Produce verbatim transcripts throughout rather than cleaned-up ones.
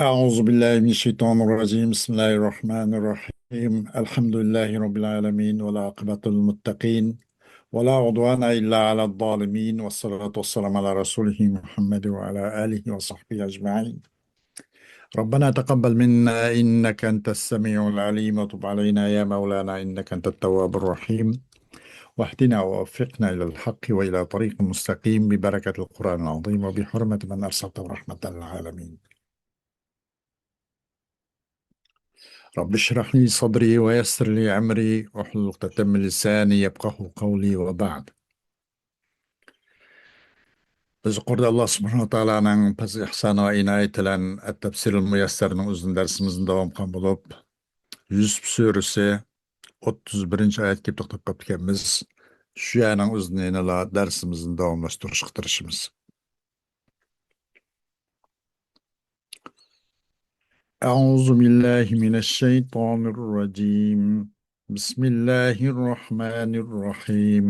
أعوذ بالله من الشيطان الرجيم. بسم الله الرحمن الرحيم. الحمد لله رب العالمين، والعاقبة للمتقين، ولا عدوان إلا على الظالمين، والصلاة والسلام على رسوله محمد وعلى آله وصحبه أجمعين. ربنا تقبل منا إنك أنت السميع العليم، وتب علينا يا مولانا إنك أنت التواب الرحيم، واهدنا ووفقنا إلى الحق وإلى طريق مستقيم ببركة القرآن العظيم وبحرمة من أرسلته رحمة للعالمين. رب اشرح لي صدري ويسر لي أمري واحلل عقدة من لساني يفقهوا قولي وبعد. بىز يۇقىرىدا ئاللا سۇبھانەھۇ ۋە تائالانىڭ پەزلى ئىھسانى ۋە ئىنايىتى بىلەن ئەت-تەپسىرىل مۇيەسسەرنىڭ ئۆزىنىڭ دەرسىمىزنى داۋام قىلغان بولۇپ، يۈسۈپ سۈرىسى ئوتتۇز بىرىنچى ئايەتكە كېلىپ توختاپ قاپتىكەنمىز. شۇ يەرنىڭ ئۆزىدىن يەنىلا دەرسىمىزنى داۋاملاشتۇرۇشقا تىرىشىمىز. أعوذ بالله من الشيطان الرجيم. بسم الله الرحمن الرحيم.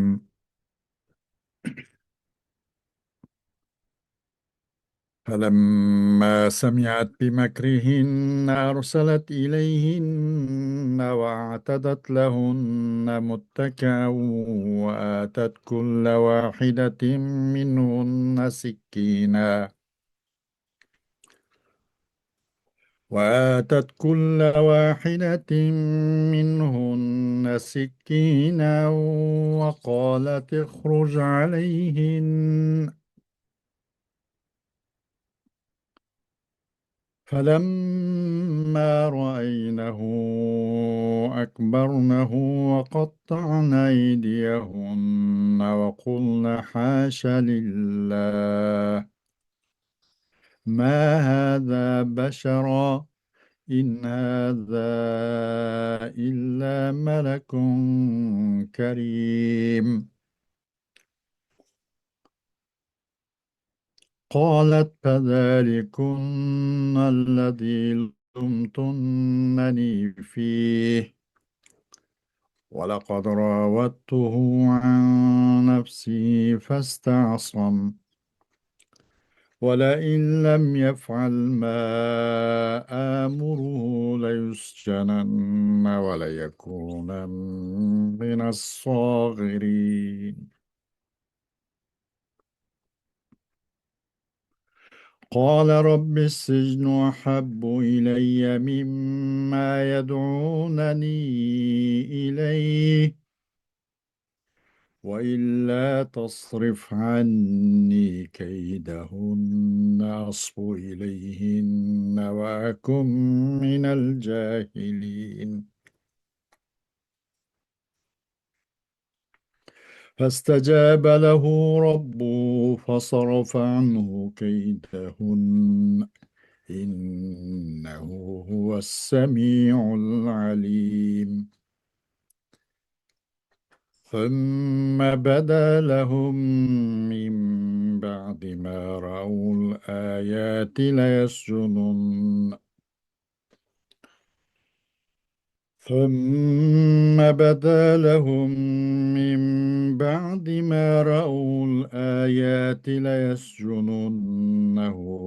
فلما سمعت بمكرهن أرسلت إليهن وأعتدت لهن متكئا وآتت كل واحدة منهن سكينا وآتت كل واحدة منهن سكينا وقالت اخرج عليهن. فلما رأينه أكبرنه وقطعن أيديهن وقلن حاش لله ما هذا بشرا إن هذا إلا ملك كريم. قالت فذلكن الذي لمتنني فيه ولقد راودته عن نفسه فاستعصم ولئن لم يفعل ما آمره ليسجنن وليكونا من الصاغرين. قال رب السجن أحب إلي مما يدعونني إليه وإلا تصرف عني كيدهن أصب إليهن وأكن من الجاهلين. فاستجاب له ربه فصرف عنه كيدهن إنه هو السميع العليم. ثم بدا لهم من بعد ما رأوا الآيات ليسجنن ثم بدا لهم من بعد ما رأوا الآيات ليسجننه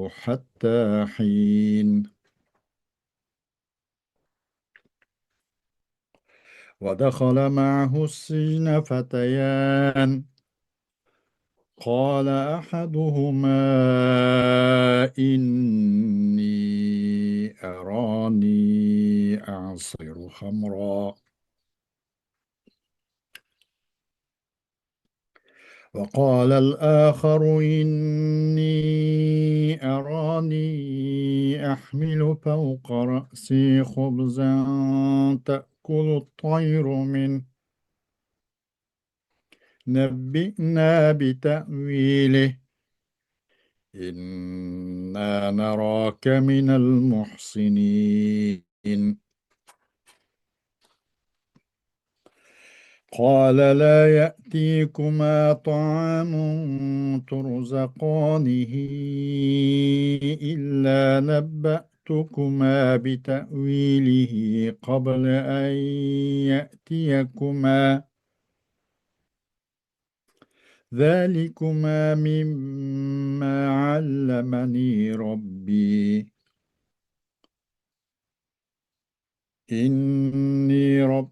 حتى حين. ودخل معه السجن فتيان قال أحدهما إني أراني أعصر خمرا وقال الآخر إني أراني أحمل فوق رأسي خبزا تأكل الطير منه نبئنا بتأويله إنا نراك من المحسنين. قال لا يأتيكما طعام ترزقانه إلا نبأتكما بتأويله قبل أن يأتيكما ذلكما مما علمني ربي إني رب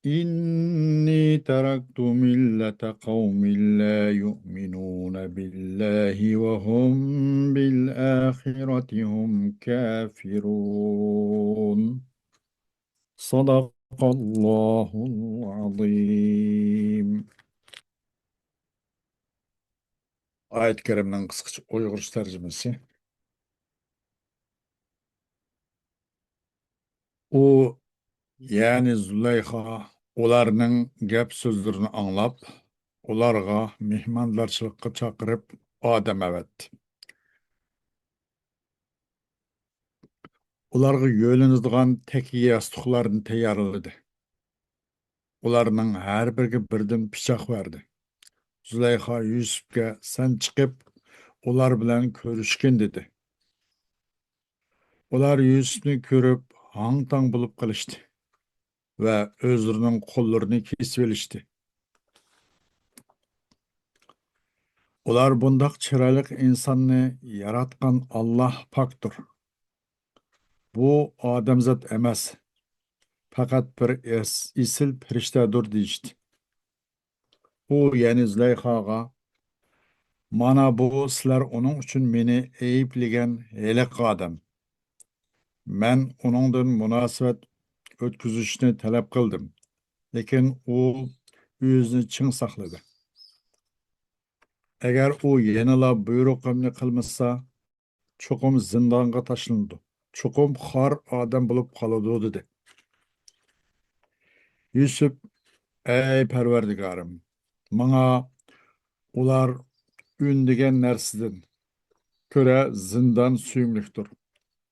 إني تركت ملة قوم لا يؤمنون بالله وهم بالآخرة هم كافرون. صدق الله العظيم. ئايەت كەرىمنىڭ قىسقىچە ئۇيغۇرچە تەرجىمىسى. ئۇ، يەنى زۇلەيخا، ئۇلارنىڭ گەپ سۆزلىرىنى ئاڭلاپ، ئۇلارغا مېھماندارچىلىققا چاقىرىپ، ئادەم ئەۋەتتى. ئۇلارغا يۆلىنىدىغان تەكىيە ياستۇقلارنى تەييارلىدى. ئۇلارنىڭ ھەر بىرىگە بىردىن پىچاق بەردى. زۇلەيخا يۈسۈپكە، سەن چىقىپ، ئۇلار بىلەن كۆرۈشكىن، دېدى. ئۇلار يۈسۈپنى كۆرۈپ، ھاڭ-تاڭ بولۇپ قېلىشتى ۋە ئۆزلىرىنىڭ قوللىرىنى كېسىۋېلىشتى. ئۇلار بۇنداق چىرايلىق ئىنساننى ياراتقان ئاللاھ پاكتۇر. بۇ ئادەمزات ئەمەس، پەقەت بىر ئېس-، ئېسىل پەرىشتەدۇر، دېيىشتى. ئۇ يەنە زۇلەيخاغا، مانا بۇ سىلەر ئۇنىڭ ئۈچۈن مېنى ئەيىبلىگەن ھېلىقى ئادەم. مەن ئۇنىڭدىن مۇناسىۋەت ئۆتكۈزۈشنى تەلەپ قىلدىم، لېكىن ئۇ ئۆزىنى چىڭ ساقلىدى. ئەگەر ئۇ يەنىلا بۇيرۇقۇمنى قىلمىسا، چوقۇم زىندانغا تاشلىنىدۇ، چوقۇم خار ئادەم بولۇپ قالىدۇ، دېدى. يۈسۈپ، ئەي پەرۋەردىگارىم، ماڭا ئۇلار ئۈندىگەن نەرسىدىن كۆرە زىندان سۆيۈملۈكتۇر.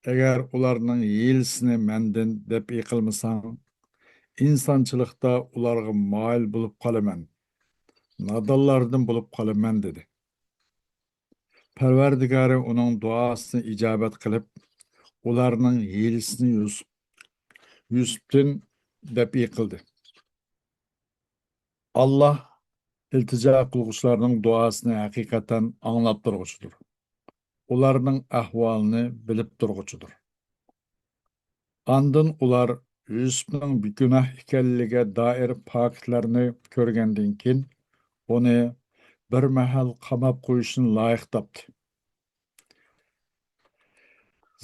ئەگەر ئۇلارنىڭ ھىيلىسىنى مەندىن دەپئى قىلمىساڭ، ئىنسانچىلىقتا ئۇلارغا مايىل بولۇپ قالىمەن، نادانلاردىن بولۇپ قالىمەن، دېدى. پەرۋەردىگارى ئۇنىڭ دۇئاسىنى ئىجابەت قىلىپ، ئۇلارنىڭ ھىيلىسىنى يۈس-، يۈسۈپتىن دەپئى قىلدى. ئاللاھ ئىلتىجا قىلغۇچىلارنىڭ دۇئاسىنى ھەقىقەتەن ئاڭلاپ تۇرغۇچىدۇر. ئۇلارنىڭ ئەھۋالىنى بىلىپ تۇرغۇچىدۇر. ئاندىن ئۇلار يۈسۈپنىڭ بىگۇناھ ئىكەنلىكىگە دائىر پاكىتلارنى كۆرگەندىن كېيىن، ئۇنى بىر مەھەل قاماپ قويۇشنى لايىق تاپتى.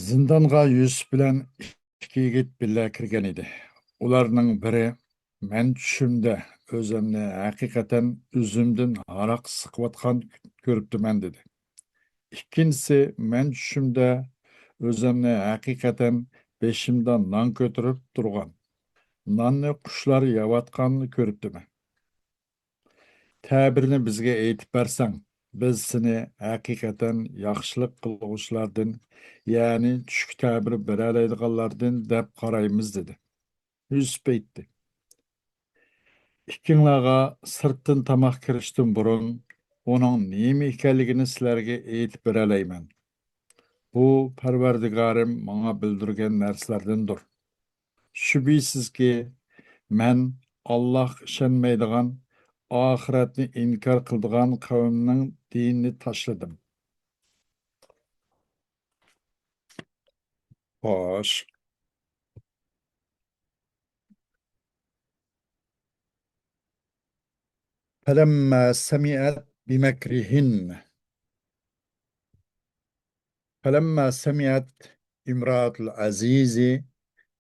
زىندانغا يۈسۈپ بىلەن ئىككى يىگىت بىللە كىرگەن ئىدى. ئۇلارنىڭ بىرى، مەن چۈشۈمدە ئۆزۈمنى ھەقىقەتەن ئۈزۈمدىن ھاراق سىقىۋاتقان كۆرۈپتىمەن، دېدى. ئىككىنچىسى، مەن چۈشۈمدە ئۆزۈمنى ھەقىقەتەن بېشىمدا نان كۆتۈرۈپ تۇرغان، ناننى قۇشلار يەۋاتقاننى كۆرۈپتىمەن. تەبىرىنى بىزگە ئېيتىپ بەرسەڭ، بىز سېنى ھەقىقەتەن ياخشىلىق قىلغۇچىلاردىن، يەنى چۈشكە تەبىر بېرەلەيدىغانلاردىن دەپ قارايمىز، دېدى. يۈسۈپ ئېيتتى، ئىككىڭلارغا سىرتتىن تاماق كىرىشتىن بۇرۇن ئۇنىڭ نېمە ئىكەنلىكىنى سىلەرگە ئېيتىپ بېرەلەيمەن. بۇ پەرۋەردىگارىم ماڭا بىلدۈرگەن نەرسىلەردىندۇر. شۈبھىسىزكى، مەن ئاللاھقا ئىشەنمەيدىغان، ئاخىرەتنى ئىنكار قىلىدىغان قەۋمنىڭ دىنىنى تاشلىدىم. خوش. فلما سمعت بمكرهن. فلما سمعت امرأة العزيز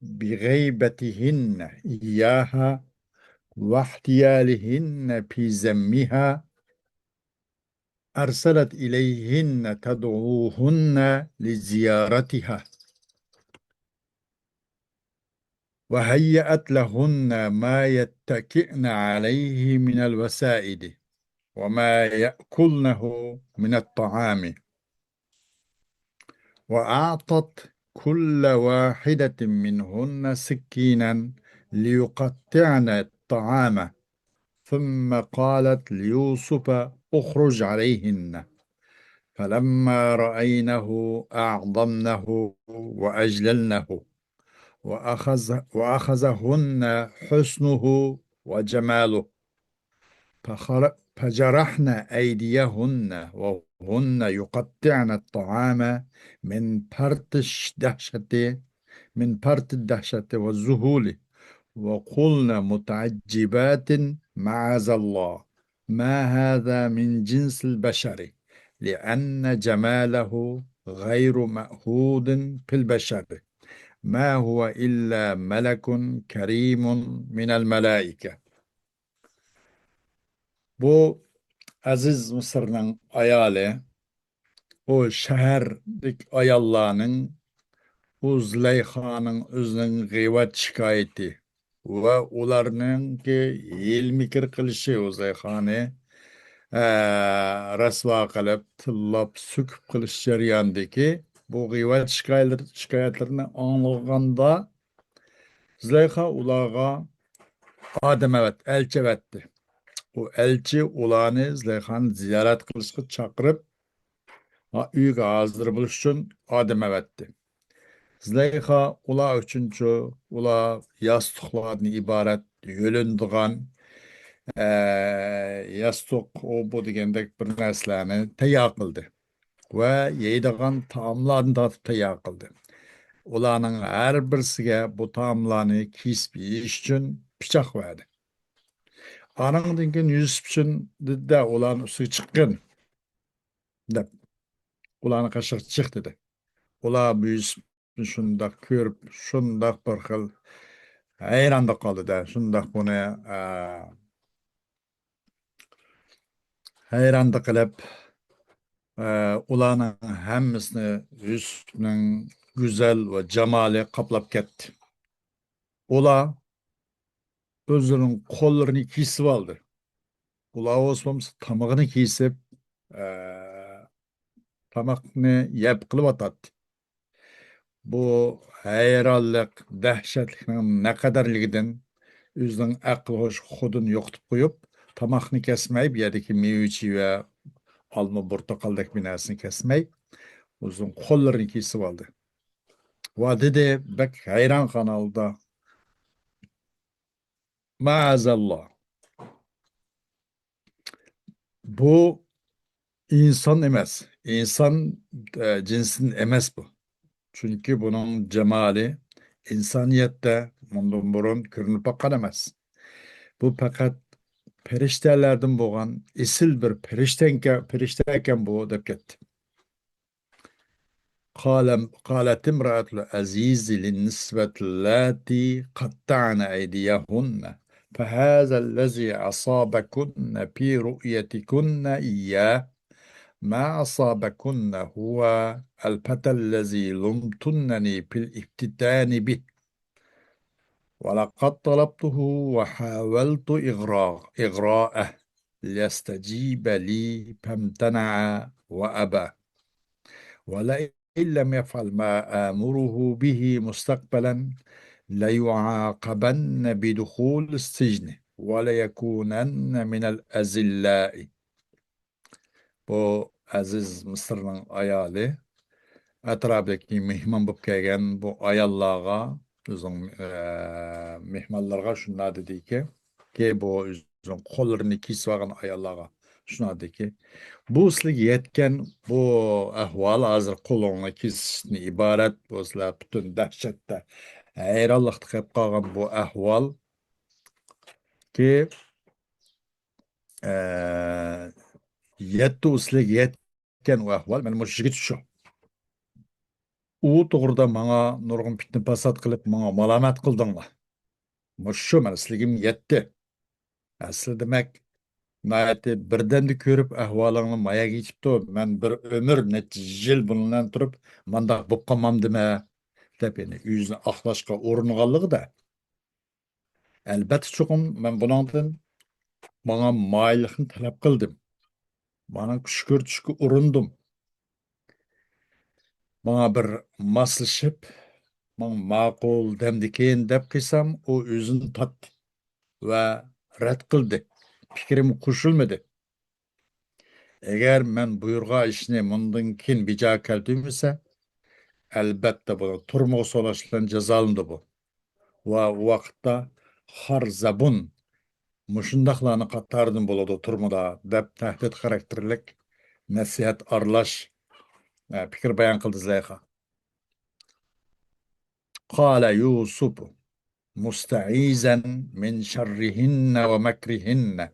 بغيبتهن إياها واحتيالهن في ذمها أرسلت إليهن تدعوهن لزيارتها، وهيأت لهن ما يتكئن عليه من الوسائد، وما يأكلنه من الطعام، وأعطت كل واحدة منهن سكينا ليقطعن الطعام، ثم قالت ليوسف: اخرج عليهن. فلما رأينه أعظمنه وأجللنه، وأخذ-، وأخذهن حسنه وجماله، فخر-، فجرحن أيديهن وهن يقطعن الطعام من فرط الدهشة من فرط الدهشة والذهول، وقلن متعجبات: معاذ الله، ما هذا من جنس البشر، لأن جماله غير معهود في البشر، ما هو إلا ملك كريم من الملائكة. بۇ ئەزىز مىسىرنىڭ ئايالى، ئۇ شەھەردىكى ئاياللارنىڭ ئۇ زۇلەيخانىڭ ئۆزىنىڭ غىيۋەت شىكايىتى ۋە ئۇلارنىڭكى ھىيلە-مىكىر قىلىشى، ئۇ زۇلەيخانى، ئە، رەسۋا قىلىپ، تىللاپ، سۆكۈپ قىلىش جەريانىدىكى بۇ غىيۋەت شىكايىلىرى-، شىكايەتلىرىنى ئاڭلىغاندا، زۇلەيخا ئۇلارغا ئادەم ئەۋەت-، ئەلچى ئەۋەتتى. ئۇ ئەلچى ئۇلارنى زۇلەيخانى زىيارەت قىلىشقا چاقىرىپ، ھا-، ئۆيىگە ھازىر بولۇش ئۈچۈن ئادەم ئەۋەتتى. زۇلەيخا ئۇلار ئۈچۈنچۇ، ئۇلار ياستۇقلاردىن ئىبارەت يۆلىنىدىغان، ئە، ياستۇق، ئۇ بۇ دېگەندەك بىر نەرسىلەرنى تەييار قىلدى ۋە يەيدىغان تائاملارنى تارتىپ تەييار قىلدى. ئۇلارنىڭ ھەر بىرسىگە بۇ تائاملارنى كېسىپ يېيىش ئۈچۈن پىچاق بەردى. ئانىڭدىن كېيىن يۈسۈپ شۇندىدە ئۇلارنىڭ ئۈستىگە چىققىن دەپ، ئۇلارنىڭ قېشىغا چىق دېدى. ئۇلار بۇ يۈسۈپنى شۇنداق كۆرۈپ، شۇنداق بىر خىل ھەيراندا قالدى-دە، شۇنداق بۇنى، ئە، ھەيراندا قىلىپ، ئە، ئۇلارنىڭ ھەممىسىنى يۈسۈپنىڭ گۈزەل ۋە جامالى قاپلاپ كەتتى. ئۇلار ئۆزلىرىنىڭ قوللىرىنى كېسىۋالدى. ئۇلار بولسا بولمىسا تامىقىنى كېسىپ، ئە، تاماقنى يەپ قىلىۋاتاتتى. بۇ ھەيرانلىق، دەھشەتلىكنىڭ نەقەدەرلىكىدىن ئۆزىنىڭ ئەقلى ھوشى خۇدىنى يوقىتىپ قويۇپ، تاماقنى كەسمەي، بۇ يەردىكى مېۋە-چېۋە، ئالما، پورتاقالدەك بىر نەرسىنى كەسمەي، ئۆزىنىڭ قوللىرىنى كېسىۋالدى. ۋە دېدى، بەك ھەيران قالغان ھالدا، مەئەزەللا. بۇ ئىنسان ئەمەس. ئىنسان، ئە، جىنسىدىن ئەمەس بۇ. چۈنكى بۇنىڭ جامالى ئىنسانىيەتتە مۇندىن بۇرۇن كۆرۈنۈپ باققان ئەمەس. بۇ پەقەت پەرىشتەلەردىن بولغان ئېسىل بىر پەرىشتەكەن، پەرىشتە ئىكەن بۇ، دەپ كەتتى. قال، قالت امرأة العزيز للنسوة اللاتي قطعن أيديهن، فهذا الذي أصابكن في رؤيتكن إياه ما أصابكن هو الفتى الذي لمتنني في الافتتان به، ولقد طلبته وحاولت إغراء-، إغراءه ليستجيب لي فامتنع وأبى، ولئن لم يفعل ما آمره به مستقبلا ليعاقبن بدخول السجن وليكونن من الأذلاء. بۇ ئەزىز مىسىرنىڭ ئايالى ئەتراپىدىكى مېھمان بولۇپ كەلگەن بۇ ئاياللارغا، ئۆزىنىڭ، ئە، مېھمانلىرىغا شۇنداق دېدىكى، كى بۇ ئۆزىنىڭ قوللىرىنى كېسىۋالغان ئاياللارغا شۇنداق دېدىكى، بۇ سىلىگە يەتكەن بۇ ئەھۋال، ھازىر قولۇڭنى كېسىشتىن ئىبارەت، بۇ سىلەر پۈتۈن دەھشەتتە، ھەيرانلىقتا قېلىپ قالغان بۇ ئەھۋال، كى، ئە، يەتتى ئۇسلىگە يەتكەن ئۇ ئەھۋال، مانا مۇشۇ يىگىت شۇ. ئۇ توغرىدا ماڭا نۇرغۇن پىتنە-پاسات قىلىپ، ماڭا مالامەت قىلدىڭلار. مۇشۇ شۇ، مانا سىلىگىمۇ يەتتى. ئەسلى دېمەك، ناھايىتى بىردەمدە كۆرۈپ ئەھۋالىڭنى ماياگە يېتىپتۇ. مەن بىر ئۆمۈر، نەچچە يىل بۇنىڭ بىلەن تۇرۇپ، مانداق بولۇپ قالمامدىمەن، دەپ، يەنى ئۆزىنى ئاقلاشقا ئۇرۇنغانلىقىدا، ئەلبەتتە، چوقۇم مەن بۇنىڭدىن ماڭا مايىللىقنى تەلەپ قىلدىم. مانا كۈچ كۆرسىتىشكە ئۇرۇندۇم. ماڭا بىر ماسلىشىپ، ماڭا ماقۇل دەمدىكىن دەپ قىلسام، ئۇ ئۆزىنى تارتتى ۋە رەت قىلدى. پىكرىمگە قوشۇلمىدى. ئەگەر مەن بۇيرۇغان ئىشنى مۇندىن كېيىن بىجا كەلتۈرمىسە، ئەلبەتتە بۇنى تۈرمىگە سولاش بىلەن جازالىنىدۇ بۇ. ۋە ئۇ ۋاقىتتا خار زەبۇن، مۇشۇنداقلارنىڭ قاتارىدىن بولىدۇ تۈرمىدە، دەپ تەھدىت خاراكتېرلىك نەسىھەت ئارىلاش، ئە، پىكىر بايان قىلدى زۇلەيخا. قال يوسف مستعيذا من شرهن ومكرهن: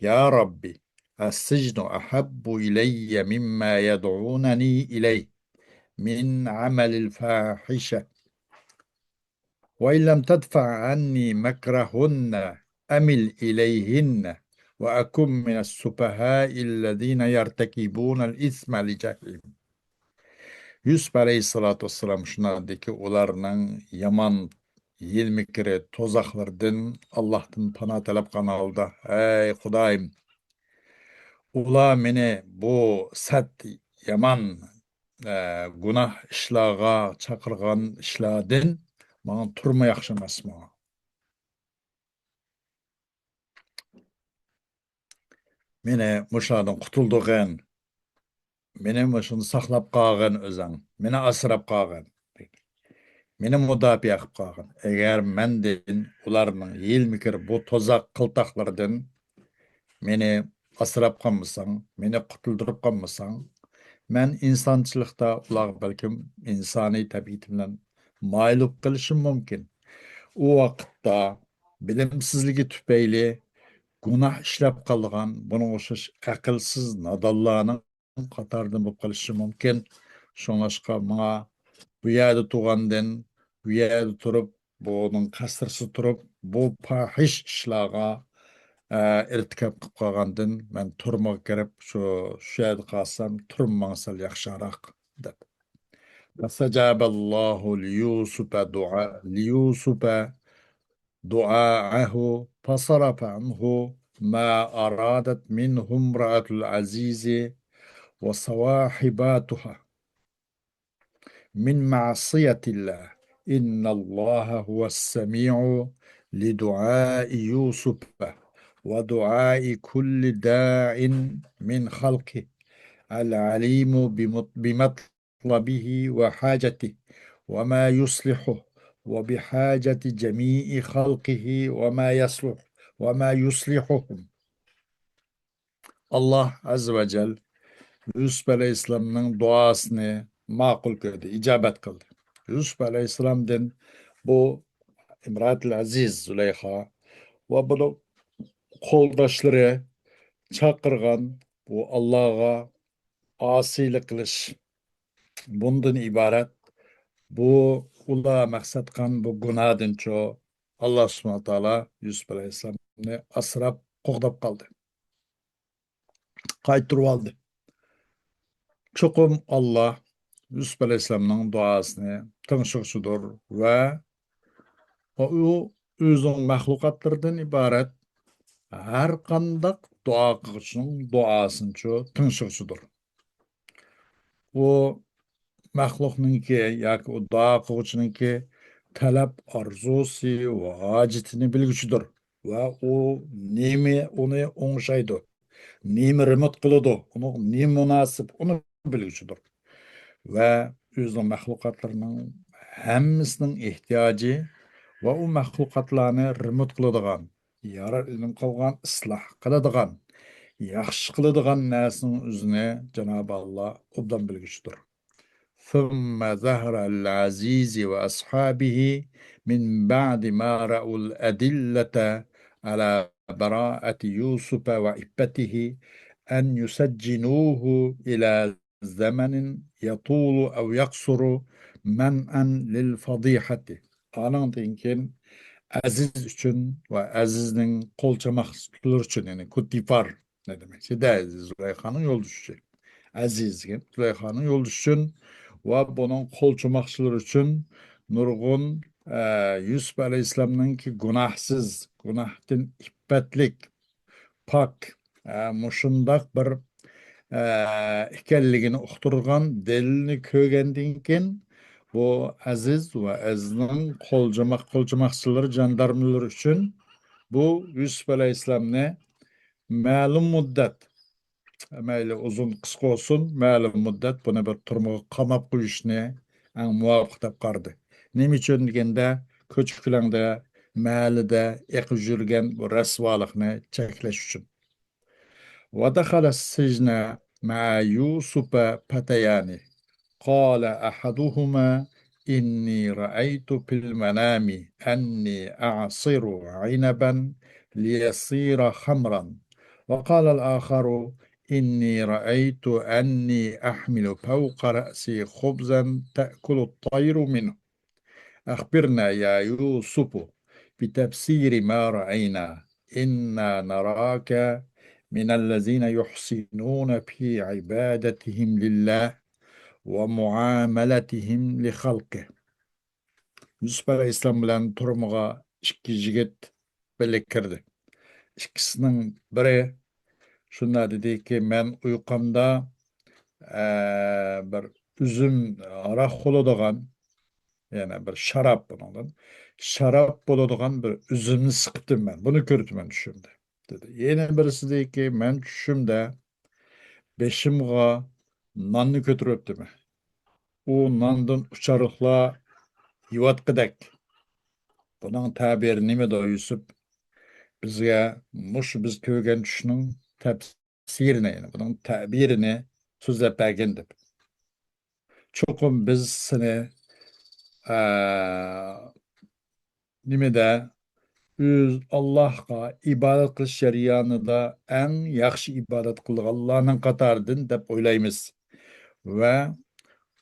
يا رب، السجن أحب إلي مما يدعونني إليه من عمل الفاحشة، وإن لم تدفع عني مكرهن أمل إليهن وأكن من السفهاء الذين يرتكبون الإثم لجهلهم. يۈسۈپ ئەلەيھىسسالاتۇ ۋەسسالام شۇنداق دېدىكى، ئۇلارنىڭ يامان ھىيلە-مىكرى، تۇزاقلىرىدىن ئاللاھتىن پانا تەلەپ قىلغان ھالدا: ئەي خۇدايىم، ئۇلار مېنى بۇ سەت، يامان، ئە، گۇناھ ئىشلارغا چاقىرغان ئىشلاردىن ماڭا تۇرما ياخشى ئەمەسمۇ؟ مېنى مۇشۇلاردىن قۇتۇلدۇرغىن. مېنى مۇشۇنى ساقلاپ قالغىن ئۆزۈڭ. مېنى ئاسراپ قالغىن. مېنى مۇداپىئە قىلىپ قالغىن. ئەگەر مەندىن، ئۇلارنىڭ ھىيلە-مىكىر، بۇ تۇزاق قىلتاقلىرىدىن مېنى ئاسراپ قالمىساڭ، مېنى قۇتۇلدۇرۇپ قالمىساڭ، مەن ئىنسانچىلىقتا ئۇلارغا بەلكىم ئىنسانىي تەبىئىتىم بىلەن مايىل بولۇپ قېلىشىم مۇمكىن. ئۇ ۋاقىتتا بىلىمسىزلىكى تۈپەيلى گۇناھ ئىشلەپ قالىدىغان، بۇنىڭغا ئوخشاش ئەقىلسىز نادانلارنىڭ قاتارىدىن بولۇپ قېلىشى مۇمكىن. شۇڭلاشقا ماڭا بۇ يەردە تۇرغاندىن، بۇ يەردە تۇرۇپ، بۇنىڭ قەسرىسىدە تۇرۇپ، بۇ پاھىش ئىشلارغا، ئە، ئىرتىكاپ قىلىپ قالغاندىن مەن تۈرمىگە كىرىپ، شۇ، شۇ يەردە قالسام، تۈرمە ماڭا سەل ياخشىراق، دەپ. فاستجاب الله ليوسف دعاء، ليوسف دعاءه فصرف عنه ما أرادت منه امرأة العزيز وصواحباتها من معصية الله، إن الله هو السميع لدعاء يوسف ودعاء كل داع من خلقه، العليم بمط-، بمطلبه وحاجته وما يصلحه، وبحاجة جميع خلقه وما يصلح، وما يصلحهم. ئاللاھ ئەززە ۋە جەل يۈسۈپ ئەلەيھىسسالامنىڭ دۇئاسىنى ماقۇل كۆردى، ئىجابەت قىلدى. يۈسۈپ ئەلەيھىسسالامدىن بۇ ئىمرائەتۇل ئەزىز زۇلەيخا ۋە بۇنىڭ قولداشلىرى چاقىرغان بۇ ئاللاغا ئاسىيلىق قىلىش بۇندىن ئىبارەت. بۇ ئۇلار مەقسەت قىلغان بۇ گۇناھدىنچۇ ئاللاھ سۇبھانەھۇ ۋە تائالا يۈسۈپ ئەلەيھىسسالامنى ئاسراپ قوغداپ قالدى. قايتۇرۇۋالدى. چوقۇم ئاللاھ يۈسۈپ ئەلەيھىسسالامنىڭ دۇئاسىنى تىڭشىغۇچىدۇر ۋە ئۇ ئۆزىنىڭ مەخلۇقاتلىرىدىن ئىبارەت ھەر قانداق دۇئا قىلغۇچىنىڭ دۇئاسىنىچۇ تىڭشىغۇچىدۇر. ئۇ مەخلۇقنىڭكى ياكى ئۇ دۇئا قىلغۇچىنىڭكى تەلەپ، ئارزۇسى ۋە ھاجىتىنى بىلگۈچىدۇر ۋە ئۇ نېمە ئۇنى ئوڭشايدۇ، نېمە رېمونت قىلىدۇ، ئۇنىڭ نېمە مۇناسىپ، ئۇنى بىلگۈچىدۇر. ۋە ئۆزىنىڭ مەخلۇقاتلىرىنىڭ ھەممىسىنىڭ ئېھتىياجى ۋە ئۇ مەخلۇقاتلارنى رېمونت قىلىدىغان، يارار ئېلىنىپ قالغان، ئىسلاھ قىلىدىغان، ياخشى قىلىدىغان نەرسىنىڭ ئۆزىنى جانابى ئاللاھ ئوبدان بىلگۈچىدۇر. ثم ظهر العزيز وأصحابه من بعد ما رأوا الأدلة على براءة يوسف وعفته أن يسجنوه إلى زمن يطول أو يقصر منعا للفضيحة. ئانىڭدىن كېيىن ئەزىز ئۈچۈن ۋە ئەزىزنىڭ قول چاماقچىلىرى ئۈچۈن، يەنى كۇتىفار، نېمە دېمەك؟ سىدە ئەزىز زۇلەيخانىڭ يولدىشى. ئەزىز دېگەن زۇلەيخانىڭ يولدىشى ئۈچۈن ۋە بۇنىڭ قول چاماقچىلىرى ئۈچۈن نۇرغۇن، ئە، يۈسۈپ ئەلەيھىسسالامنىڭكى گۇناھسىز، گۇناھتىن ئىپپەتلىك، پاك، ئە، مۇشۇنداق بىر، ئە، ئىكەنلىكىنى ئۇقتۇرغان دەلىلنى كۆرگەندىن كېيىن، بۇ ئەزىز ۋە ئەزىزنىڭ قولجىماق، قولچىماقچىلىرى، جاندارمىلىرى ئۈچۈن بۇ يۈسۈپ ئەلەيھىسسالامنى مەلۇم مۇددەت، مەيلى ئۇزۇن، قىسقا بولسۇن، مەلۇم مۇددەت بۇنى بىر تۈرمىگە قاماپ قويۇشنى ئەڭ مۇۋاپىق دەپ قارىدى. نېمە ئۈچۈن دېگەندە، كوچا-كۆلەڭدە، مەھەللىدە ئېقىپ يۈرگەن بۇ رەسۋالىقنى چەكلەش ئۈچۈن. ودخل السجن مع يوسف فتيان. قال أحدهما: إني رأيت في المنام أني أعصر عنبا ليصير خمرا. وقال الآخر: إني رأيت أني أحمل فوق رأسي خبزا تأكل الطير منه. أخبرنا يا يوسف بتفسير ما رأينا إنا نراك من الذين يحسنون في عبادتهم لله ومعاملتهم لخلقه. يۈسۈپ ئەلەيھىسسالام بىلەن تۈرمىگە ئىككى يىگىت بىللە كىردى. ئىككىسىنىڭ بىرى شۇنداق دېدىكى، مەن ئۇيقۇمدا، ئە، بىر ئۈزۈم ھاراق بولىدىغان، يەنى بىر شاراب بۇنىڭدىن، شاراب بولىدىغان بىر ئۈزۈمنى سىقىپتىمەن. بۇنى كۆرۈپتىمەن چۈشۈمدە، دېدى. يەنە بىرسىدىكى، مەن چۈشۈمدە بېشىمغا ناننى كۆتۈرۈۋەپتىمەن. ئۇ ناندىن ئۇچارلىقلار يەۋاتقۇدەك. بۇنىڭ تەبىرى نېمىدۇ، يۈسۈپ؟ بىزگە مۇشۇ بىز كۆرگەن چۈشنىڭ تەپسىرىنى، يەنى بۇنىڭ تەبىرىنى سۆزلەپ بەرگىن دەپ. چوقۇم بىز سېنى، ئە، نېمىدە، ئۆز ئاللاھقا ئىبادەت قىلىش جەريانىدا ئەڭ ياخشى ئىبادەت قىلىدىغانلارنىڭ قاتارىدىن دەپ ئويلايمىز. ۋە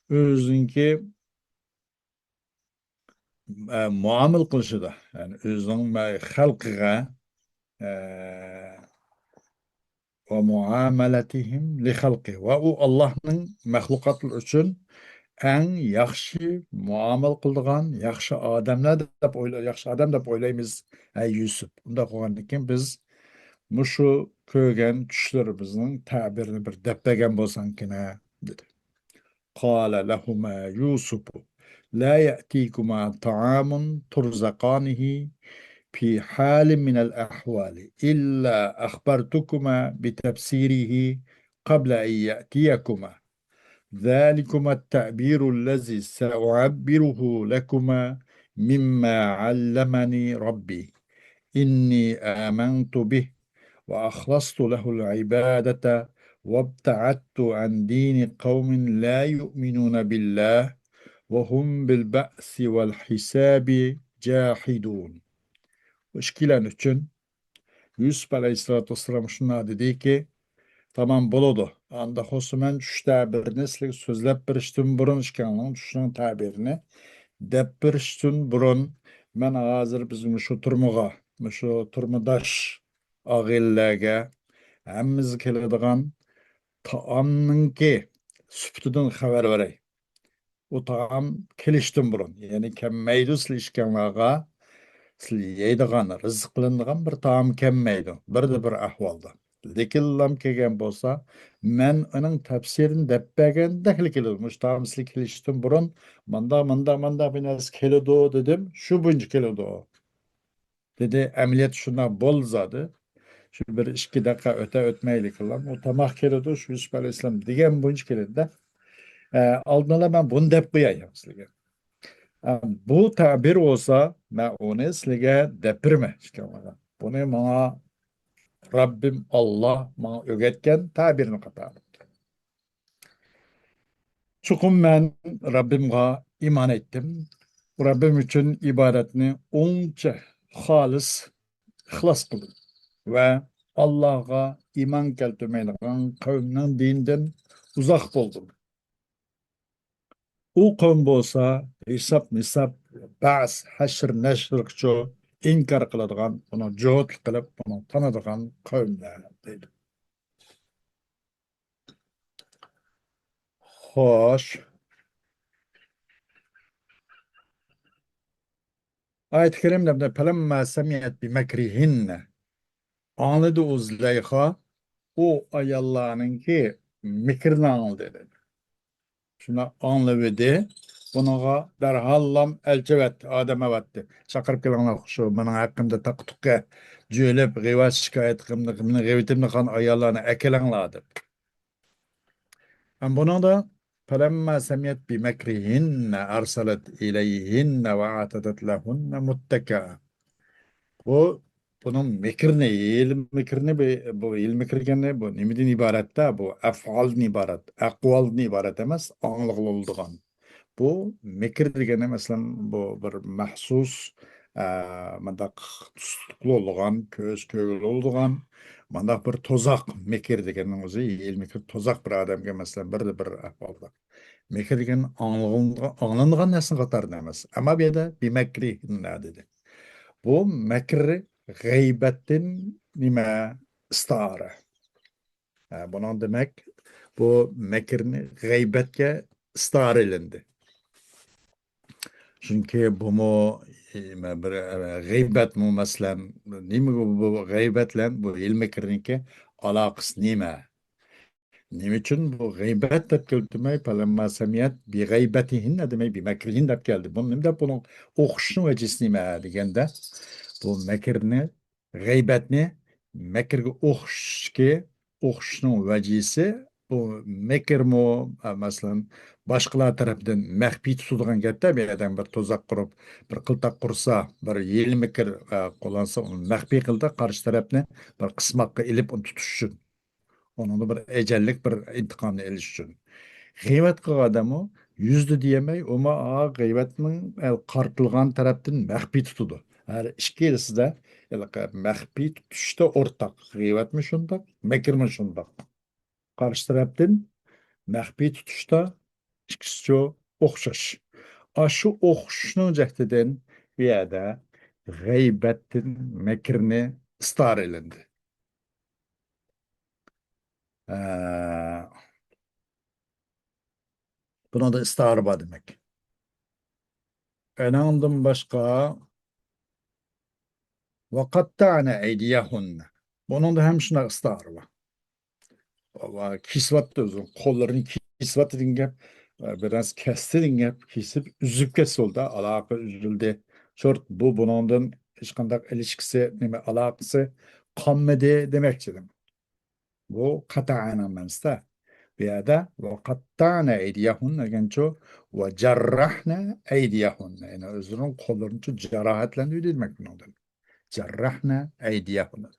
ئۆزىنىڭكى، ئە، مۇئامىلە قىلىشىدا، يەنى ئۆزىنىڭ مە-، خەلقىگە، ئە، ومعاملتهم لخلقه، ۋە ئۇ ئاللاھنىڭ مەخلۇقاتلىرى ئۈچۈن ئەڭ ياخشى مۇئامىلە قىلىدىغان ياخشى ئادەملەر دەپ ئويلا-، ياخشى ئادەم دەپ ئويلايمىز، ھەي يۈسۈپ. ئۇنداق بولغاندىكىن بىز مۇشۇ كۆرگەن چۈشلىرىمىزنىڭ تەبىرىنى بىر دەپ بەرگەن بولساڭكىنە، دېدى. قال لهما يوسف: لا يأتيكما طعام ترزقانه في حال من الأحوال إلا أخبرتكما بتفسيره قبل أن يأتيكما، ذلكما التعبير الذي سأعبره لكما مما علمني ربي، إني آمنت به وأخلصت له العبادة وابتعدت عن دين قوم لا يؤمنون بالله وهم بالبعث والحساب جاحدون. بۇ ئىككىلەن ئۈچۈن يۈسۈپ ئەلەيھىسسالاتۇ ۋەسسالام شۇنداق دېدىكى، تامام بولىدۇ. ئاندا خوسۇ مەن چۈش تەبىرىنى سىلەرگە سۆزلەپ بېرىشتىن بۇرۇن، ئىككىڭلارنىڭ چۈشىنىڭ تەبىرىنى دەپ بېرىشتىن بۇرۇن، مەن ھازىر بىز مۇشۇ تۈرمىگە، مۇشۇ تۈرمىداش ئاغىنىلەرگە ھەممىمىزگە كېلىدىغان تائامنىڭكى سۈپىتىدىن خەۋەر بېرەي. ئۇ تائام كېلىشتىن بۇرۇن، يەنى كەلمەيدۇ سىلەر ئىككىڭلارغا، سىلەر يەيدىغان، رىزىق قىلىنىدىغان بىر تائام كەلمەيدۇ، بىردە بىر ئەھۋالدا. لېكىنلا كەلگەن بولسا، مەن ئۇنىڭ تەپسىرىنى دەپ بەرگەندەكلا كېلىدۇ. مۇشۇ تائام سىلەر كېلىشتىن بۇرۇن، ماندا، ماندا، ماندا بىر نەرسە كېلىدۇ دېدىم، شۇ بويىچە كېلىدۇ. دېدى، ئەمەلىيەتتە شۇنداق بولدى زادى. شۇ بىر ئىككى دەقىقە ئۆتە ئۆتمەيلىكىلا، ئۇ تاماق كېلىدۇ، شۇ يۈسۈپ ئەلەيھىسسالام دېگەن بويىچە كېلىدۇ-دە. ئە، ئالدىنلا مەن بۇنى دەپ قوياي سىلەرگە. ئە، بۇ تەبىر بولسا، مەن ئۇنى سىلەرگە دەپ بېرىمەن، ئىككىڭلارغا. بۇنى ماڭا رەببىم ئاللا ماڭا ئۆگەتكەن تەبىرنى قاتارىدا. چوقۇم مەن رەببىمغا ئىمان ئېيتتىم. رەببىم ئۈچۈن ئىبادەتنى ئۇنچە خالىس، ئىخلاس قىلدىم ۋە ئاللاغا ئىمان كەلتۈرمەيدىغان قەۋمنىڭ دىنىدىن ئۇزاق بولدۇم. ئۇ قەۋم بولسا ھېساب-نىساب، بەس، ھەشر-نەشرغىچۇ ئىنكار قىلىدىغان، ئۇنى جۇھۇتلۇق قىلىپ، ئۇنى تانىدىغان قەۋملەر دەيدۇ. خوش. ئايەت كەرىمدە، فلما سمعت بمكرهن. ئاڭلىدى ئۇ زۇلەيخا، ئۇ ئاياللارنىڭكى مىكرىنى ئاڭلىدى، دېدى. شۇنى ئاڭلىۋىدى. بۇنىڭغا دەرھاللام ئەلچى ئەۋەتتى، ئادەم ئەۋەتتى. چاقىرىپ كېلىڭلار، شۇ مېنىڭ ھەققىمدە تاقا-تۇقا جۆيلۈپ، غىۋا شىكايەت قىلىپ، مېنىڭ غىۋىتىمنى قىلغان ئاياللارنى ئەكېلىڭلار، دەپ. ھەم بۇنىڭدا فلما سمعت بمكرهن أرسلت إليهن وأعتدت لهن متكئا. بۇ، بۇنىڭ مىكرىنى، ھىيلە مىكرىنى، بۇ، بۇ ھىيلە مىكرى دېگەننى، بۇ نېمىدىن ئىبارەت-تە؟ بۇ ئەفئالدىن ئىبارەت، ئەقۋالدىن ئىبارەت ئەمەس، ئاڭلىغىلى بولىدىغان. بۇ مىكىر دېگەننى، مەسىلەن، بۇ بىر مەخسۇس، ئە، مۇنداق تۇتۇقلۇق بولىدىغان، كۆز كۆرگىلى بولىدىغان، مۇنداق بىر تۇزاق، مىكىر دېگەننىڭ ئۆزى ھىيلە مىكىر، تۇزاق بىر ئادەمگە، مەسىلەن، بىر، بىر ئەھۋالدا. مىكىر دېگەن ئاڭلىغان، ئاڭلانغان نەرسىنىڭ قاتارىدا ئەمەس. ئەمما بۇ يەردە بىمەكرىھىننە دېدى. بۇ مەكىر غەيبەتتىن نېمە؟ ئىستىئارە. ھە، بۇنىڭ دېمەك، بۇ مەكىرنى غەيبەتكە ئىستىئارىلىندى. چۈنكى بۇمۇ، ئى، بىر، ئە، غەيبەتمۇ، مەسىلەن، نېمە بۇ، بۇ غەيبەت بىلەن بۇ ھىيلە مىكىرنىڭكى ئالاقىسى نېمە؟ نېمە ئۈچۈن بۇ غەيبەت دەپ كەلتۈرمەي، پەلەمما سەمىئەت بىغەيبەتىھىننە دېمەي، بىمەكرىھىن دەپ كەلدى؟ بۇ نېمە دەپ، بۇنىڭ ئوخشىشىنىڭ ۋەجىسى نېمە دېگەندە، بۇ مەكىرنى، غەيبەتنى مەكىرگە ئوخشىشىشكى، ئوخشىشىنىڭ ۋەجىسى، بۇ مەكىرمۇ، ئە، مەسىلەن، باشقىلار تەرىپىدىن مەخپىي تۇتىدىغان گەپتە، بىر ئادەم بىر تۇزاق قۇرۇپ، بىر قىلتاق قۇرسا، بىر ھىيلە مىكىر، ئە، قوللانسا، ئۇنى مەخپىي قىلدى، قارشى تەرەپنى بىر قىسماققا ئېلىپ، ئۇنى تۇتۇش ئۈچۈن. ئۇنىڭدا بىر ئەجەللىك بىر ئىنتىقامنى ئېلىش ئۈچۈن. غەيۋەت قىلغان ئادەممۇ يۈزدە دېيەلمەي، ئۇمۇ، ئا، غەيۋەتنىڭ، ئە، قارىتىلغان تەرەپتىن مەخپىي تۇتىدۇ. ھەر ئىككىلىسىدە ھېلىقى مەخپىي تۇتۇشتا ئورتاق. غەيۋەتمۇ شۇنداق، مەكرمۇ شۇنداق. قارشى تەرەپتىن مەخپىي تۇتۇشتا ئىككىسىچۇ ئوخشاش. ئاشۇ ئوخشىشىشنىڭ جەھىتىدىن بۇ يەردە غەيبەتتىن مەكرنى ئىستىئارە ئېلىندى. ئە، بۇنىڭدا ئىستىئارە بار دېمەك. ئەنەڭدىن باشقا، ۋەقەتتەئنە ئەيدىيەھۇننە. بۇنىڭدا ھەم شۇنداق ئىستىئارە بار. ۋاۋا، كېسىۋەتتى ئۆزىنىڭ قوللىرىنى، كېسىۋەتتى دېگەن گەپ، ئە، بىر نەرسە كەستى دېگەن گەپ، كېسىپ، ئۈزۈپ كەتسە بولدى، ئالاقە ئۈزۈلدى. شورت، بۇ بۇنىڭدىن ھېچقانداق ئېلىشكىسى، نېمە، ئالاقىسى قالمىدى دېمەكچىدىم. بۇ قەتەئەنىڭ مەنىسىدە. بۇ يەردە ۋەقەتتەئنە ئەيدىيەھۇننە دېگەنچۇ، ۋەجەررەھنە ئەيدىيەھۇننە. يەنى ئۆزلىرىنىڭ قوللىرىنىچۇ جاراھەتلەندۈردى دېمەك بۇنىڭدىن. جەررەھنە ئەيدىيەھۇننە.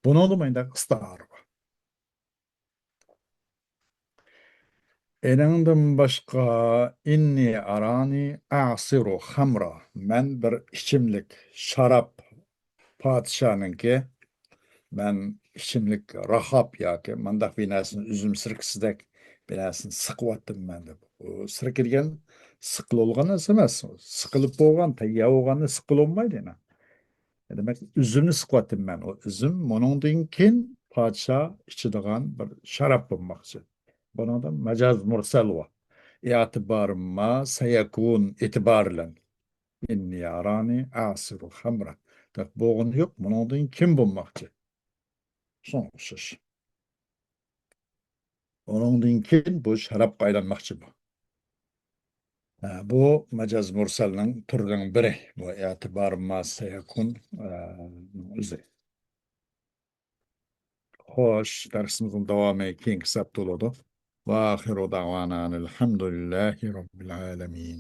بۇنىڭدا مۇنداق ئىستىئارە بار. ئېنىڭدىن باشقا، ئىننى ئارانى ئەسىرۇ خەمرا. مەن بىر ئىچىملىك، شاراب، پادىشاھنىڭكى، مەن ئىچىملىك راخاب ياكى مانداق بىر نەرسىنى، ئۈزۈم سىركىسىدەك بىر نەرسىنى سىقىۋاتتىم مەن دەپ. ئۇ سىركە دېگەن سىقىلىۋالغان نەرسە ئەمەس. سىقىلىپ بولغان، تەييار بولغاننى سىققىلى بولمايدۇ يەنە. دېمەك، ئۈزۈمنى سىقىۋاتىمەن. ئۇ ئۈزۈم مۇنىڭدىن كېيىن پادىشاھ ئىچىدىغان بىر شاراب بولماقچى. بۇنىڭدا مەجاز مۇرسەل بار. ئېتىبارىمما سەيەكۇن، ئېتىبار بىلەن. ئىننى ئارانى ئەسىرۇ خەمرا. دەپ بولغىنى يوق، بۇنىڭدىن كېيىن بولماقچى. شۇنىڭغا ئوخشاش. ئۇنىڭدىن كېيىن بۇ شارابقا ئايلانماقچى بۇ. ھە، بۇ مەجاز مۇرسەلنىڭ تۈرىنىڭ بىرى. بۇ ئېتىبارىمما سەيەكۇن، ئە، ئۆزى. خوش، دەرسىمىزنىڭ داۋامى كېيىنكى سەپتە بولىدۇ. ۋە ئاخىرۇ دەۋانا ئەنىل ھەمدۇلىللاھى رەببىل ئالەمىن.